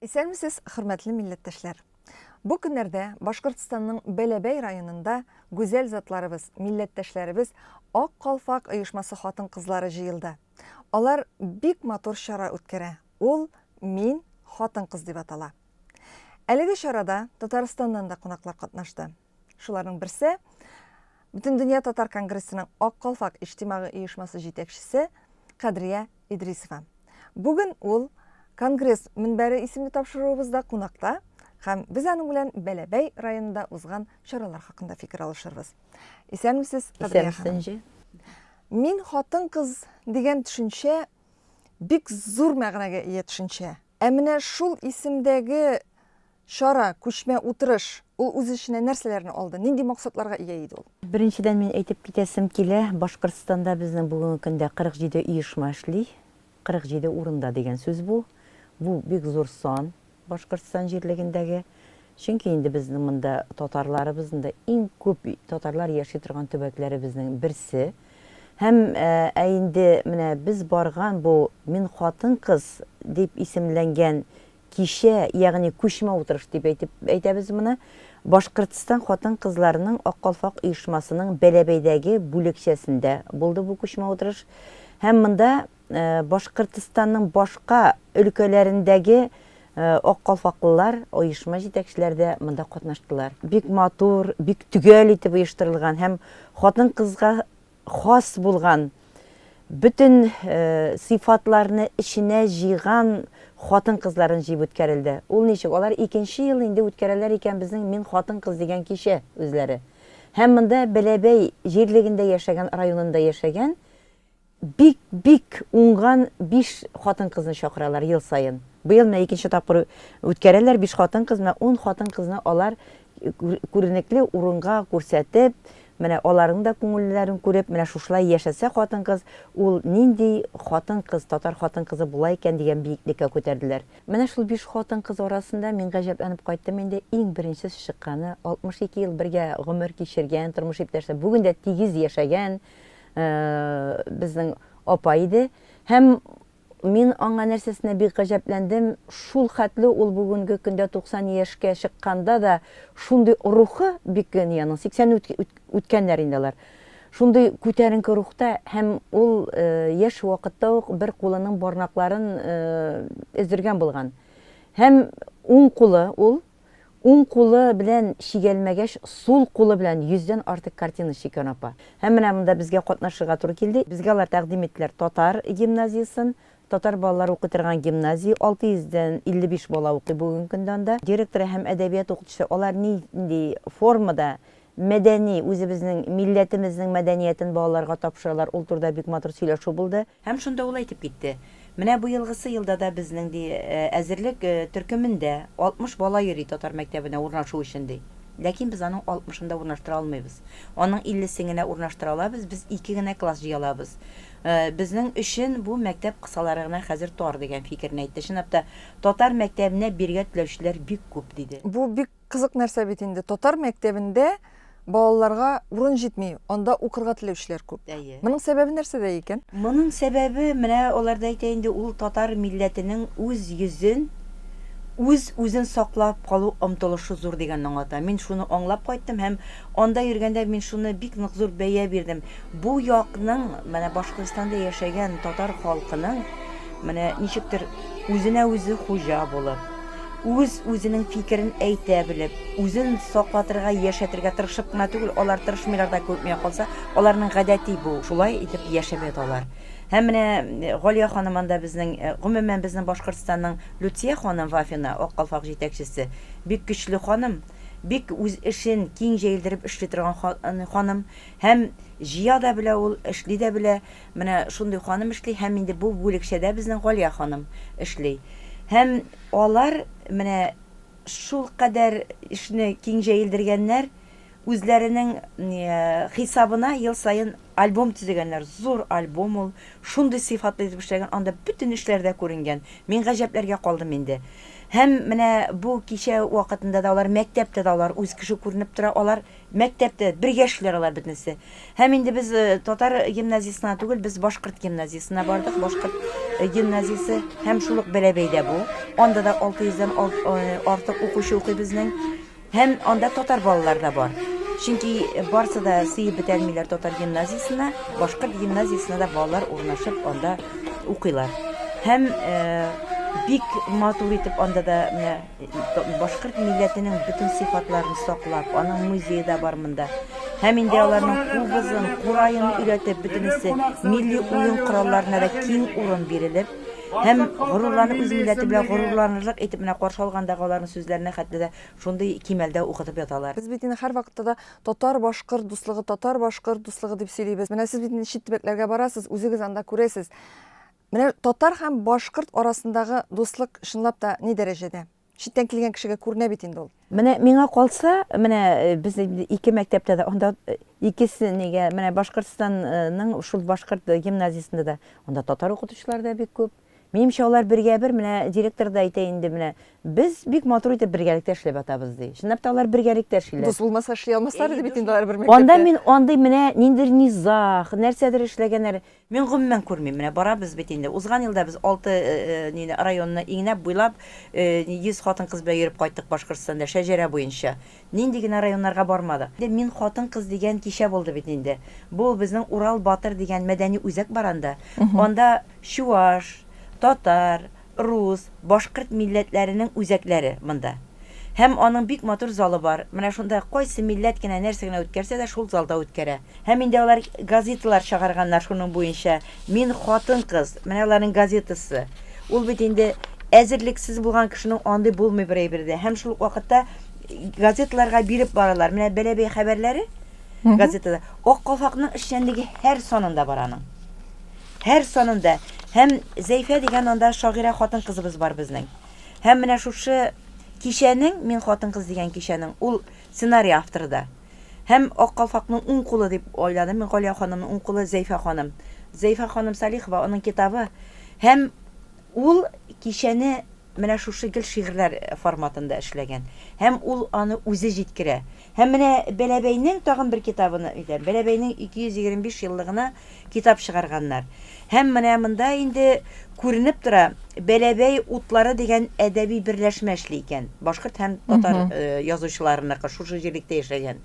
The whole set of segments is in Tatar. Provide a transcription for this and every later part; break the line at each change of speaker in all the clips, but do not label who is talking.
Исәнмесез, хөрмәтле милләттәшләр! Бу көннәрдә Башкортстанның Бәләбәй районында гүзәл затларыбыз, милләттәшләребез Ак калфак оешмасы хатын-кызлары җыелды. Алар бик матур чара үткәрә. Ул Мин, хатын-кыз дип атала. Әлеге чарада Татарстаннан да кунаклар катнашты. Шуларның берсе Бөтендөнья татар конгрессының Ак калфак иҗтимагый оешмасы җитәкчесе Кадрия Идрисова. Бүген ул Конгресс мөнбәре исемле тапшыруыбызда кунакта һәм без аның белән Бәләбәй районында узган чаралар хакында фикер алышырбыз. Исәнмесез, Кадрия ханым.
Исәнмесез, Энҗе.
Мин хатын-кыз дигән төшенчә бик зур мәгънәгә ия төшенчә. Ә менә шул исемдәге чара, күчмә утырыш, ул үз эченә нәрсәләрне алды, нинди максатларга ия иде ул?
Беренчедән, мин әйтеп китәсем килә, Башкортстанда безнең бүгенге көндә 47 оешма эшли. 47 урында дигән сүз бу. Бу бик зур сан Башкортстан җирлегендәге. Чөнки инде безнең монда татарларыбызның да иң күп татарлар яши торган төбәкләребезнең берсе. Һәм ә инде менә без барган бу Мин хатын-кыз дип исемләнгән кичә, ягъни күчмә утырыш дип әйтеп әйтәбез моны, Башкортстан хатын-кызларының Ак калфак оешмасының Бәләбәйдәге бүлекчәсендә булды бу күчмә утырыш. Һәм монда Башкортстанның башка өлкәләрендәге ак калфаклылар, оешма җитәкчеләре дә монда катнаштылар. Бик матур, бик төгәл итеп оештырылган һәм хатын-кызга хас булган бөтен сыйфатларны эченә җыйган хатын-кызларын җыеп үткәрелде. Ул ничек? Алар икенче ел инде үткәрәләр икән безнең Мин хатын-кыз дигән кичә үзләре. Һәм монда Бәләбәй җирлегендә яшәгән, районында яшәгән Бик-бик уңган биш хатын-кызны чакыралар ел саен. Быел менә икенче тапкыр үткәрәләр, биш хатын-кыз, менә ун хатын-кызны алар күренекле урынга күрсәтеп, менә аларның да күңелләрен күреп, менә шушылай яшәсә хатын-кыз, ул нинди хатын-кыз, татар хатын-кызы була икән дигән биеклеккә күтәрделәр. Менә шул биш хатын-кыз арасында мин гаҗәпләнеп кайттым инде, иң беренче чыкканы, 62 ел бергә гомер кичергән, тормыш иптәше, бүген дә тигез яшәгән, безнең апа иде. Һәм мин аңа нәрсәсенә бик гаҗәпләндем, шул хәтле ул бүгенге көндә 90 яшькә чыкканда да шундый рухы бик ни аның, 80 үткәннәр инде алар. Шундый күтәренке рухта һәм ул яшь вакытта ук бер кулының бармакларын өздергән булган. Һәм уң кулы ул Уң кулы белән чигәлмәгәч, сул кулы белән йөздән артык картина чиккән апа. Һәм менә монда безгә катнашырга туры килде. Безгә алар тәкъдим иттеләр татар гимназиясен, татар балалары укый торган гимназия, 600 дән 55 бала укый бүгенге көндә анда. Директоры һәм әдәбият укытучысы, алар нинди формада мәдәни, үзебезнең милләтемезнең мәдәниятен балаларга тапшыралар, ул турыда бик матур сөйләшү булды. Һәм шунда ул әйтеп китте, Менә быелгысы елда да безнең, ди, әзерлек төркемендә 60 бала йөри татар мәктәбенә урнашу өчен, ди. Ләкин без аның алтмышын да урнаштыра алмыйбыз. Аның иллесен генә урнаштыра алабыз, без ике генә класс җыя алабыз. Безнең өчен бу мәктәп кысалары гына хәзер тар, дигән фикерен әйтте. Чынлап та, татар мәктәбенә бирергә теләүчеләр бик күп, диде.
Бу бик Кызык нәрсә бит инде, татар мәктәбендә балаларга урын җитми, анда укырга теләүчеләр күп.
Әйе.
Моның сәбәбе нәрсәдә икән?
Моның сәбәбе, менә алар да әйтә инде, ул татар милләтенең үз йөзен, үз-үзен саклап калу омтылышы зур дигәнне аңлата. Мин шуны аңлап кайттым һәм анда йөргәндә мин шуны бик нык зур бәя бирдем. Бу якның, менә Башкортстанда яшәгән татар халкының, менә ничектер үзенә үзе хуҗа булып, үз-үзенең фикерен әйтә белеп, үзен саклатырга, яшәтергә тырышып кына түгел, алар тырышмыйлар да күп, миңа калса, аларның гадәти бу, шулай итеп яшәп яталар. Һәм менә э, Галия ханым анда безнең, э, гомумән безнең Башкортстанның Люция ханым Вафина, Ак калфак җитәкчесе, бик көчле ханым, бик үз эшен киң җәелдереп эшли торган ханым һәм җыя да белә ул, эшли дә белә. Менә шундый ханым эшли һәм инде бу бүлекчәдә безнең Галия ханым эшли. Һәм алар менә шулкадәр эшне киң җәелдергәннәр, үзләренең хисабына ел саен альбом төзегәннәр. Зур альбом ул, шундый сыйфатлы итеп эшләгән, анда бөтен эшләр дә күренгән. Мин гаҗәпләргә калдым инде. Һәм менә бу кичә вакытында да алар, мәктәптә дә алар үз кеше күренеп тора, алар. Мәктәптә бергә эшлиләр алар бөтенесе. Һәм инде без э, татар гимназиясенә түгел, без башкорт гимназиясенә бардык. Башкорт э, гимназиясе һәм шул ук Бәләбәйдә бу. Анда да 600 дән э, артык укучы укый безнең. Һәм анда татар балалары да бар. Чөнки барсы да сыеп бетәлмиләр татар гимназиясенә, башкорт гимназиясенә дә балалар урнашып анда укыйлар. Һәм бик матур итеп анда да менә башкорт милләтенең бөтен сыйфатларын саклап, аның музее да бар монда. Һәм инде аларның кубызын, кураен өйрәтеп, бөтенесе милли уен коралларына да киң урын бирелеп, һәм горурланып үз милләте белән горурланырлык итеп менә каршы алгандагы аларның сүзләренә хәтле дә шундый кимәлдә укытып яталар.
Без бит инде һәрвакытта да татар-башкорт дуслыгы, татар-башкорт дуслыгы дип сөйлибез. Менә сез бит инде чит төбәкләргә барасыз, үзегез анда күрәсез. Менә татар һәм башкорт арасындагы дуслык чынлап та ни дәрәҗәдә? Читтән килгән кешегә күренә бит инде ул.
Менә миңа калса, менә э, без ике мәктәптә дә анда э, икесе нигә, менә Башкортстанның шул башкорт гимназиясендә дә анда татар укытучылары да бик күп. Минемчә, алар бергә бер, менә директор да әйтә инде, менә без бик матур итеп бергәлектә эшләп ятабыз, ди. Чынлап та алар бергәлектә эшлиләр.
Дус булмаса эшли алмаслар иде бит инде алар бер мәктәптә.
Анда мин андый менә ниндидер низаг, нәрсәдер эшләгәннәр. Мин гомумән күрмим. Менә барабыз бит инде. Узган елда без алты нине районны иңнәп, буйлап, 100 хатын-кыз белән йөреп кайттык Башкортстанда, шәҗәрә буенча. Нинди генә районнарга бармадык. Инде Мин хатын-кыз дигән кичә булды бит инде. Бу безнең Урал батыр дигән мәдәни үзәк бар анда. Анда чуаш, татар, рус, башкорт милләтләренең үзәкләре монда. Һәм аның бик матур залы бар. Менә шунда кайсы милләт кенә нәрсә генә үткәрсә дә, шул залда үткәрә. Һәм инде алар газеталар чыгарганнар шуның буенча. Мин хатын-кыз, менә аларның газетасы. Ул бит инде әзерлексез булган кешенең андый булмый бер әйбер дә. Һәм шул ук вакытта газеталарга биреп баралар. Менә Бәләбәй хәбәрләре газетада Ак калфакның эшчәнлеге һәр санында бар аның. Һәр санында. Һәм Зәйфә дигән анда шагыйрә хатын-кызыбыз бар безнең. Һәм менә шушы кичәнең, Мин хатын-кыз дигән кичәнең, ул сценарий авторы да. Һәм Ак калфакның уң кулы дип уйладым мин, Галия ханымның уң кулы Зәйфә ханым. Зәйфә ханым Салихова, аның китабы. Һәм ул кичәне менә шушы гел шигырьләр форматында эшләгән. Һәм ул аны үзе җиткерә. Һәм менә Бәләбәйнең тагын бер китабын әйтәм. Бәләбәйнең 225 еллыгына китап чыгарганнар. Һәм менә монда инде күренеп тора, Бәләбәй утлары дигән әдәби берләшмә эшли икән. Башкорт һәм татар язучыларыныкы, шушы җирлектә яшәгән.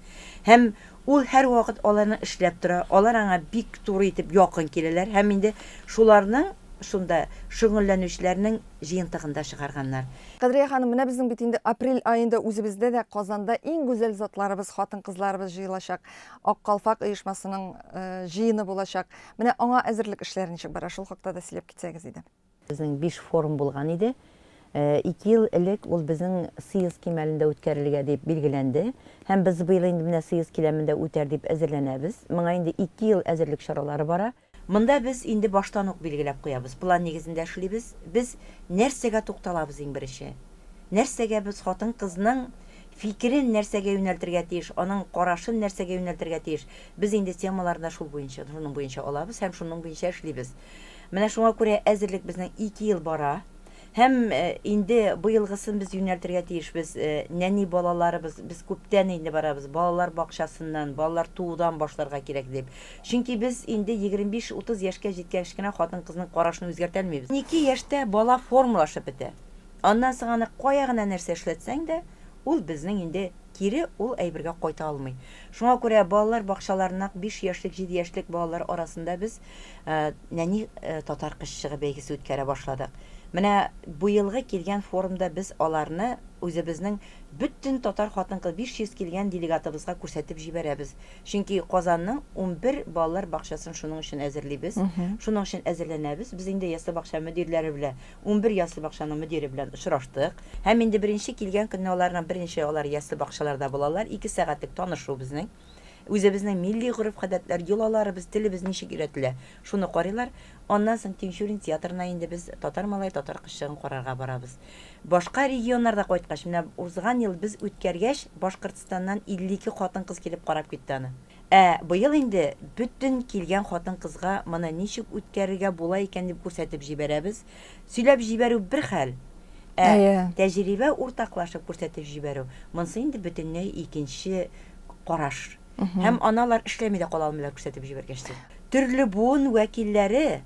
Һәм ул һәрвакыт аларның эшләп тора, алар аңа бик туры итеп якын киләләр һәм инде шуларның шунда шөгыльләнүчеләрнең җыентыгын да чыгарганнар.
Кадрия ханым, менә безнең бит инде апрель аенда үзебездә дә Казанда иң гүзәл затларыбыз, хатын-кызларыбыз җыелачак. Ак калфак оешмасының җыены булачак. Менә аңа әзерлек эшләре ничек бара? Шул хакта да сөйләп китсәгез иде.
Безнең биш форум булган иде. Ике ел элек ул безнең съезд кимәлендә үткәрелергә дип билгеләнде. Һәм без быел инде менә съезд киләмендә үтәр дип әзерләнәбез. Моңа инде ике ел әзерлек чаралары бара. Монда без инде баштан ук билгеләп куябыз, план нигезендә эшлибез. Без нәрсәгә тукталабыз иң беренче? Нәрсәгә без хатын-кызның фикерен нәрсәгә юнәлтергә тиеш, аның карашын нәрсәгә юнәлтергә тиеш? Без инде темаларны шул буенча, шуның буенча алабыз һәм шуның буенча эшлибез. Менә шуңа күрә әзерлек безнең ике ел бара. Һәм инде быелгысын без юнәлтергә тиешбез. Нәни балаларыбыз, без күптән инде барабыз, балалар бакчасыннан, балалар туудан башларга кирәк дип. Чөнки без инде 25-30 яшькә җиткән кечкенә хатын-кызның карашын үзгәртә алмыйбыз. 12 яшьтә бала формалашып бетә. Аннан соң аны кая гына нәрсә эшләтсәң дә, ул безнең инде кире ул әйбергә кайта алмый. Шуңа күрә балалар бакчаларына 5 яшьлек, 7 яшьлек балалар арасында без нәни татар кызчыгы бәйгесе үткәрә башладык. Менә быелгы килгән форумда без аларны үзебезнең бөтен татар хатын-кыз 500 килгән делегатыбызга күрсәтеп җибәрәбез. Чөнки Казанның 11 балалар бакчасын шуның өчен әзерлибез, шуның өчен әзерләнәбез. Без инде ясле бакча мөдирләре белән, 11 ясле бакчаның мөдире белән очраштык. Һәм инде беренче килгән көнне аларның беренче алар ясле бакчаларда булалар, 2 сәгатьлек танышу безнең. Үзебезнең милли гореф-гадәтләр, йолаларыбыз, телебез ничек өйрәтелә, шуны карыйлар. Аннан соң Тинчурин театрына инде без Татар малае, татар кызчыгын карарга барабыз. Башка регионнарда кайткач, менә узган ел без үткәргәч, Башкортстаннан 52 хатын-кыз килеп карап китте аны. Ә быел инде бөтен килгән хатын-кызга моны ничек үткәрергә була икән дип күрсәтеп җибәрәбез. Сөйләп җибәрү бер хәл, ә тәҗрибә уртаклашып күрсәтеп җибәрү, монысы инде бөтенләй икенче.
караш. Һәм аны алар эшләми дә кала алмыйлар күрсәтеп җибәргәч тә. Төрле буын вәкилләре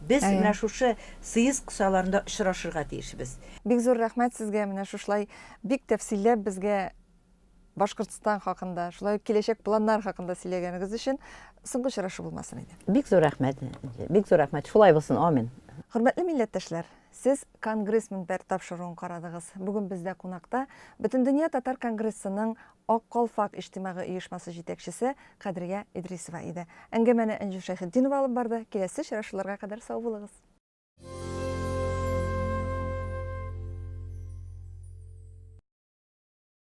без менә шушы съезд кысаларында очрашырга тиешбез.
Бик зур рәхмәт сезгә, менә шушылай бик тәфсилләп безгә Башкортстан хакында, шулай ук киләчәк планнар хакында сөйләгәнегез өчен. Соңгы очрашу булмасын иде.
Бик зур рәхмәт. Бик зур рәхмәт. Шулай булсын, амин.
Хөрмәтле милләттәшләр, сез Конгресс мөнбәр тапшыруын карадыгыз. Бүген бездә кунакта Бөтендөнья татар конгрессының Ак калфак иҗтимагый оешмасы җитәкчесе Кадрия Идрисова иде. Әңгәмәне Энҗе Шәйхетдинова алып барды. Киләсе очрашуларга кадәр сау булыгыз.